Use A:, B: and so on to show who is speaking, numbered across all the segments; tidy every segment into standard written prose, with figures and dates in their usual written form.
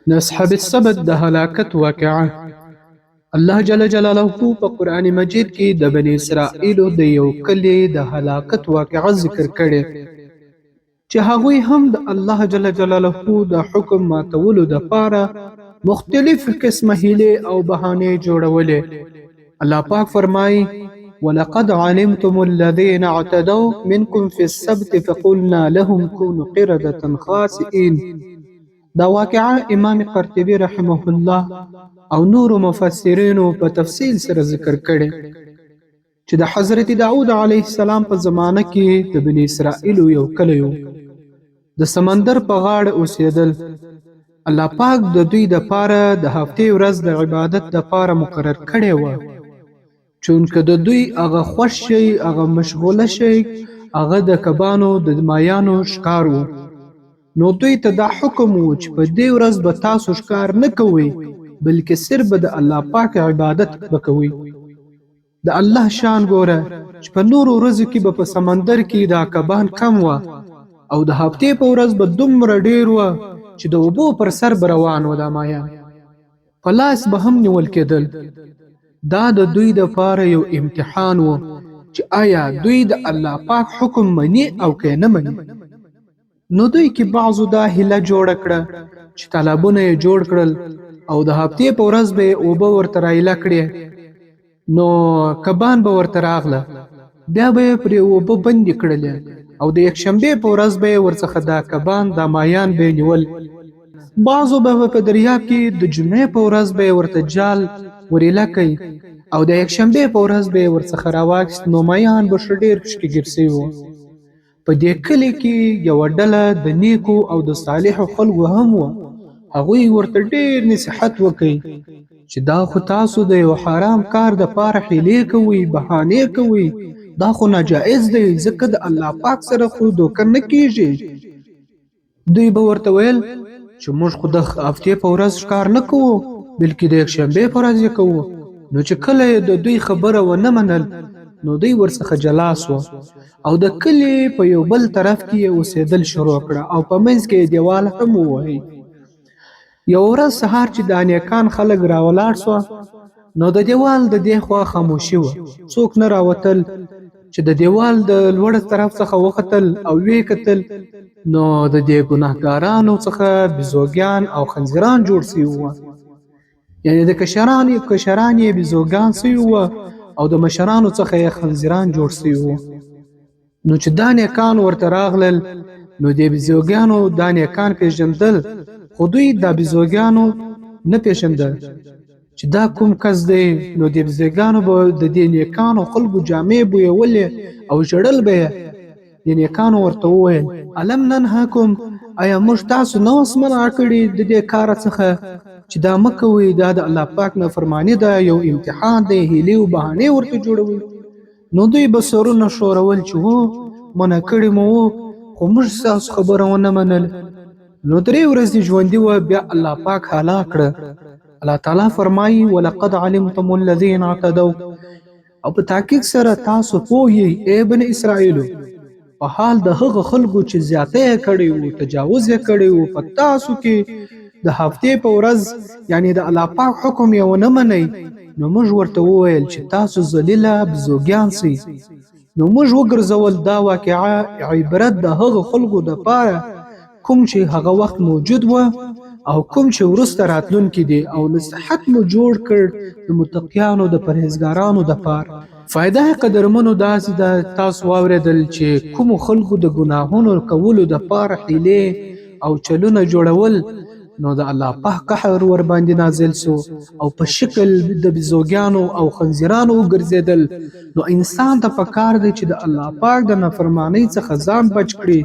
A: د اصحاب السبت د هلاکت واقعه. الله جل جلاله په قرآن مجید کې د بني اسرائیلو د یو کلي د هلاکت واقعه ذکر کړې، چې هغوی هم د الله جل جلاله د حکم ماتولو دپاره مختلف قسمه حیلې او بهانې جوړولې. الله پاک فرمایي: ولقد علمتم الذين اعتدوا منكم في السبت فقلنا لهم كونوا قردة خاسئين. دا واقعه امام قرطبي رحمه الله او نورو مفسرینو په تفصیل سره ذکر کړې، چې د حضرت داود علیه السلام په زمانه کې د بني اسرائیلو یو کلی و، د سمندر په غاړه اوسېدل. الله پاک د دوی دپاره د هفتې ورځ د عبادت دپاره مقرر کړې وه. چونکه د دوی هغه خوښ شي، هغه مشغوله شي، هغه د کبانو د مایانو ښکار و، نو دوی ته دا حکم و چې په دې ورځ به تاسو ښکار نه کوئ، بلکې صرف به د الله پاک عبادت به کوئ. د الله شان ګوره چې په نورو ورځو کې به په سمندر کې دا کبان کم وه، او د هفتې په ورځ به دومره ډېر وه چې د اوبو پر سر به روان وه. دا مایان په لاس به هم نیول کېدل. دا د دوی دپاره یو امتحان و چې آیا دوی د الله پاک حکم مني او که نه مني. نو دوی کې بعضو دا حیله جوړه کړه چې تالابونه یې جوړ کړل او د هفتې په ورځ به یې اوبه ورته رایله کړې، نو کبان به ورته راغله، بیا به یې پرې اوبه بندې کړلې او د یکشنبې په ورځ به یې ورڅخه دا کبان، دا مایان به یې نیول. بعضو به په دریاب کې د جمعې په ورځ به یې ورته جال ورایله کوي او د یکشنبې په ورځ به یې ورڅخه راواخیست، نو مایان به ښه ډېر پکې ګیر شوي وو. په دې کلي کې یوه ډله د نیکو او د صالحو خلکو هم وه. هغوی ورته ډېر نصیحت وکړ چې دا خو تاسو د یو حرام کار دپاره حیلې کوئ، بهانې کوئ، دا خو ناجایز دی، ځکه د الله پاک سره خو دوکه نه کیږي. دوی به ورته ویل چې موږ خو د هفتې په ورځ ښکار نه کوو، بلکې د یکشنبې په ورځ یې کوو. نو چې کله یې د دوی خبره ونه منل، نو دوی ورڅخه جلا سوه او د کلي په یو بل طرف کې یې اوسېدل شروع کړه او په منځ کې یې دیوال هم ووهی. یوه ورځ سهار چې دا نیکان خلک راولاړ سوه، نو د دیوال د دې خوا خاموشي وه، څوک نه راوتل. چې د دیوال د لوړ طرف څخه وختل او ویې کتل، نو د دې ګناهګارانو څخه بیزوګان او خنزیران جوړ سوي وو. یعنی د کشران یې بیزوګان سوي وو او د مشرانو څخه یې خنزیران جوړ سوي وو. نو چې دا نیکان ورته راغلل، نو دې بیزوګانو دا نیکان پېژندل، خو دوی دا بیزوګانو نه پېژندل چې دا کوم کس دی. نو دې بیزوګانو به د دې نیکانو خلکو جامې بویولې او ژړل به یې. دې نیکانو ورته وویل: الم ننهکم، آیا موږ تاسو نه اوس منع کړي د دې کار څخه چې دا مه کوئ؟ دا د الله پاک نافرماني ده، یو امتحان دی، حیلې او بهانې ورته جوړوئ. نو دوی به سرونه ښورول چې هو، منع کړي مو وو، خو موږ ستاسو خبره ونه منل. نو درې ورځې ژوندي وه، بیا الله پاک هلاک کړه. الله تعالی فرمایي: ولقد علمتم الذین اعتدوا، او په تحقیق سره تاسو پوه یئ ای بني اسرائیلو په حال د هغه خلکو چې زیاتی یې کړی وو، تجاوز یې کړی وو په تاسو کې د هفتې په ورځ، یعنی د الله پاک حکم یې ونه منئ. نو موږ ورته وویل چې تاسو ذلیله بزوګیان سئ. نو موږ وګرځول دا واقعه عبرت د هغه خلکو دپاره کوم چې هغه وخت موجود وه او کوم چې وروسته راتلونکي دي، او نصیحت مو جوړ کړ د متقیانو، د پرهیزګارانو دپاره. فایده قدرمنو داسې ده، تاسو واورېدل چې کومو خلکو د ګناهونو کولو دپاره حیلې او چلونه جوړول، نو د الله پاک قهر ورباندې نازل سو او په شکل د بیزوګانو او خنزیرانو وګرځېدل. نو انسان ته پکار دی چې د الله پاک د نافرمانۍ څخه ځان بچ کړي،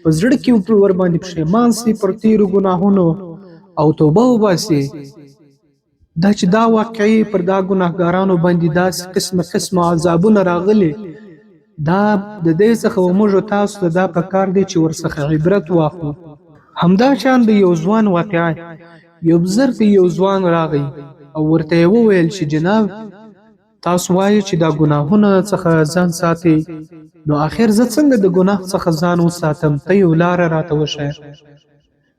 A: په زړه کې ورباندې پښیمان سي پر تیرو ګناهونو او توبه وباسي. دا چې دا واقعي پر دا ګناهګارانو باندې داسې قسمه قسمه عذابونه راغلي، دا د دې څخه موږ تاسو ته دا پکار دی چې ورڅخه عبرت واخلو. همدا شان د یو ځوان واقعه. یو بزرګ ته یو ځوان راغی او ورته یې وویل چې جناب، تاسو وایئ چې دا ګناهونه څخه ځان ساتئ، نو اخر زه څنګه د ګناه څخه ځان وساتم؟ ته یو لاره راته وښیه.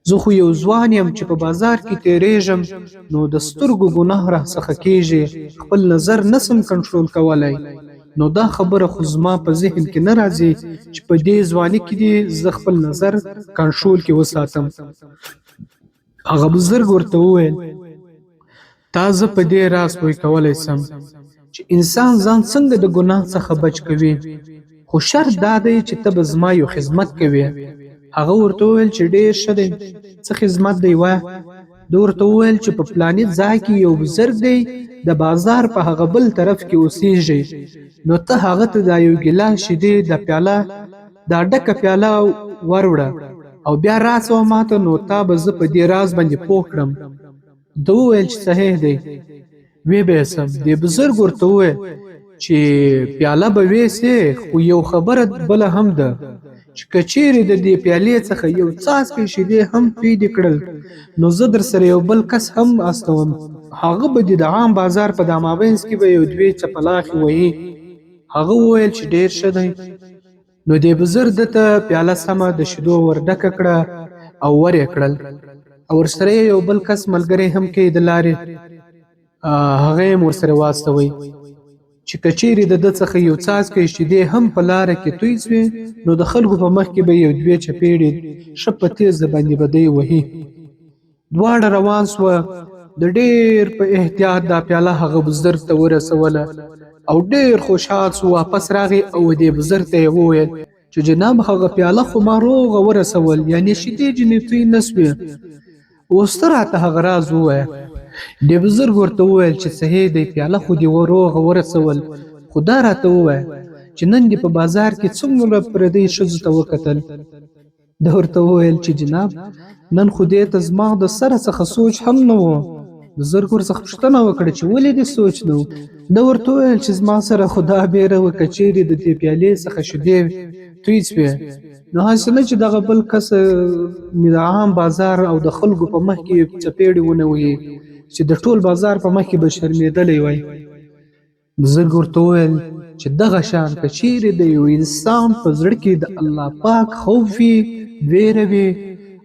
A: زه خو یو ځوان یم چې په بازار کې تیریږم نو د سترګو ګناه را څخه کیږي، خپل نظر نسم کنټرول کولای. نو دا خبره خو زما په ذهن کې نه راځي چې په دې ځواني کې دې زه خپل نظر کنټرول کې وساتم. هغه بزرګ ورته وویل، تا زه په دې راز پوه کولی سم چې انسان ځان څنګه د ګناه څخه بچ کوي، خو شرط دا دی چې ته به زما یو خدمت کوې. هغه ورته وویل چې ډېر ښه دی، څه خدمت دی وایه؟ ده ورته وویل چې په فلاني ځای کې یو بزرګ دی، د بازار په هغه بل طرف کې اوسیږي، نو ته هغه ته دا یو ګیلاس شیدې د پیاله دا ډکه پیاله وروړه او بیا راسه ماته، نو تا به زه په دې راز باندې پوه کړم. ده وویل چې صحیح دی، وی به یې سم. دې بزرګ ورته وویل چې پیاله به ویسې، خو یو خبره بله هم ده چې که چیرې د دې پیالې څخه یو څاڅکی شیدې هم توی دې کړل، نو زه در سره یو بل کس هم استوم، هغه به دې د عام بازار په دا مابینځ کې به یو دوې چپلاخې وهي. هغه وویل چې ډېر ښه دی. نو دې بزرګ ده ته پیاله سمه د شیدو ور ډکه کړه او ور یې کړل، او ورسره یې یو بل کس ملګری هم کې د لارې هغه یې هم ورسره واستوی چې که چیرې د ده څخه یو څاڅکی شیدې هم په لاره کې توی سوې، نو د خلکو په مخ کې به یو دوې چپېړې ښه په تېزه باندې به دی وهي. دواړه روان سوه. د ډېر په احتیاط دا پیاله هغه بزرګ ته ورسوله او ډېر خوشحال سو. واپس راغی او دې بزرګ ته یې وویل چې جناب هغه پیاله خو ما روغه ورسول، یعنې شیدې جنې توی نه سوې، اوس ته راته هغه راز ووایه. دې بزرګ ورته وویل چې صحیح دی، پیاله خو دې روغه ورسول، خو دا راته ووایه چې نن دې په بازار کې څومره پردۍ ښځو ته وکتل؟ ده ورته وویل چې جناب نن خو دې ته زما د سره څخه سوچ هم نه و. بزرګ ورڅخه پوښتنه وکړه چې ولې دې سوچ نه و؟ ده ورته وویل چې زما سره خو دا بیره وه که چیرې د دې پیالې څخه شیدې توی سوې، نو هسې نه چې دغه بل کس مې د عام بازار او د خلکو په مخ کې څپېړې ونه وهي چې د ټول بازار په مخ کې به شرمېدلی وای. بزرګ ورته وویل چې دغه شان که چیرې د یو انسان په زړه کې د الله پاک خوف وي، ویره وي،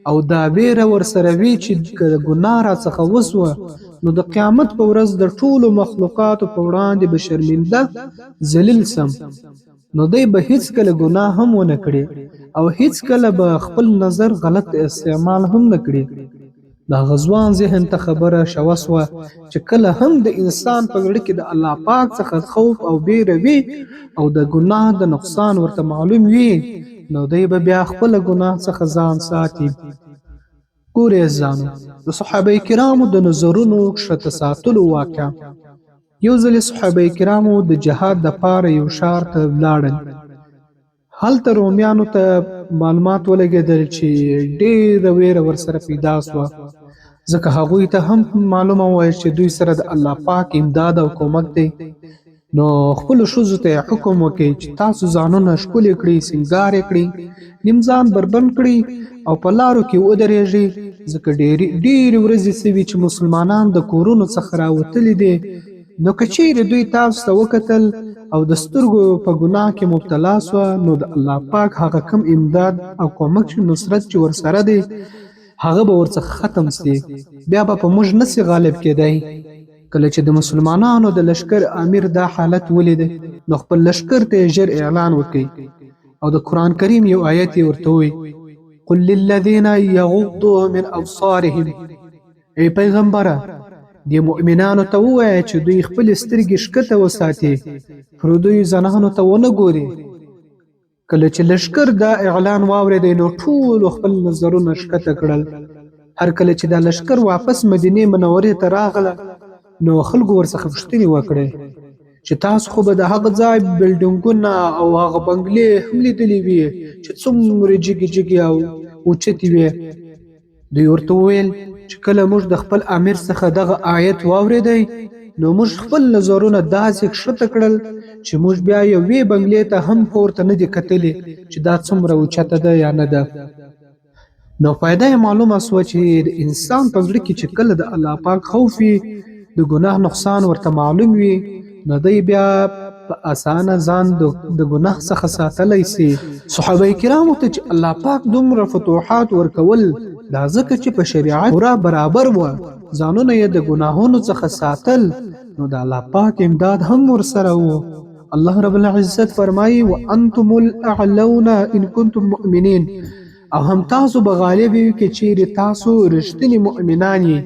A: او دا ویره ورسره وي چې که ګناه را څخه وسوه نو د قیامت په ورځ د ټولو مخلوقاتو په وړاندې به شرمنده ذلیل سم، نو دی به هیڅکله ګناه هم ونه کړي او هیڅکله به خپل نظر غلط استعمال هم نه کړي. د هغه ځوان ذهن ته خبره شوه سوه چې کله هم د انسان په زړه کې د الله پاک څخه خوف او بیره وي او د ګناه د نقصان ورته معلوم وي، نو دی به بیا خپله ګناه څخه ځان ساتي. ګورئ عزیزانو، د صحابه کرامو د نظرونو کښته ساتلو واقعه. یو ځل صحابه کرامو د جهاد دپاره یو ښار ته ولاړل. هلته رومیانو ته معلومات ولګېدل چې ډېره ویره ورسره پیدا سوه، ځکه هغوی ته هم معلومه وه چې دوی سره د الله پاک امداد او کومک دی. نو خپلو ښځو ته یې حکم وکړي چې تاسو ځانونه ښکلي کړئ، سینګار یې کړئ، نیم ځان بربنډ کړئ او په لارو کې ودرېږئ، ځکه ډېرې ډېرې ورځې سوي چې مسلمانان د کورونو څخه راوتلي دي. نو که چیرې دوی تاسو ته وکتل او د سترګو په ګناه کې مبتلا سوه، نو د الله پاک هغه کم امداد او کومک چې نصرت چې ورسره دی هغه به ورڅخه ختم سي، بیا به په موږ نه سي غالب کېدای. کله چې د مسلمانانو د لښکر امیر دا حالت ولید، نو خپل لښکر ته یې ژر اعلان وکړ او د قرآن کریم یو آیت یې ورته وویل، قل للذین یغضوا من ابصارهم، ای پیغمبره دې مؤمنانو ته ووایه چې دوی خپلې سترګې ښکته وساتي، پردیو زنانو ته ونه ګوري. کله چې لښکر دا اعلان واورېدی، نو ټولو خپل نظرونه ښکته کړل. هر کله چې دا لښکر واپس مدینې منورې ته راغله، نو خلکو ورڅخه پوښتنې وکړې چې تاسو خو به د هغه ځای بلډینګونه او هغه بنګلې هم لیدلې وي چې څومره جګې جګې او اوچتې وې. دوی ورته وویل چې کله موږ د خپل امیر څخه دغه آیت واورېدی، نو موږ خپل نظرونه داسې کښته کړل چې موږ بیا یوې بنګلې ته هم پورته نه دي کتلي چې دا څومره اوچته ده یا نه ده. نو فایده یې معلومه سوه چې د انسان په زړه کې چې کله د الله پاک خوف وي، د ګناه نقصان ورته معلوم وي، نو دی بیا په اسانه ځان د ګناه څخه ساتلی سي. صحابه کرامو ته چې الله پاک دومره فتوحات ورکول، دا ځکه چې په شریعت پوره برابر وه، ځانونه یې د ګناهونو څخه ساتل، نو د الله پاک امداد هم ورسره وو. الله رب العزت فرمایي: وانتم الاعلون ان کنتم مؤمنین، او هم تاسو به غالب یئ که چیرې تاسو رښتیني مؤمنان یئ.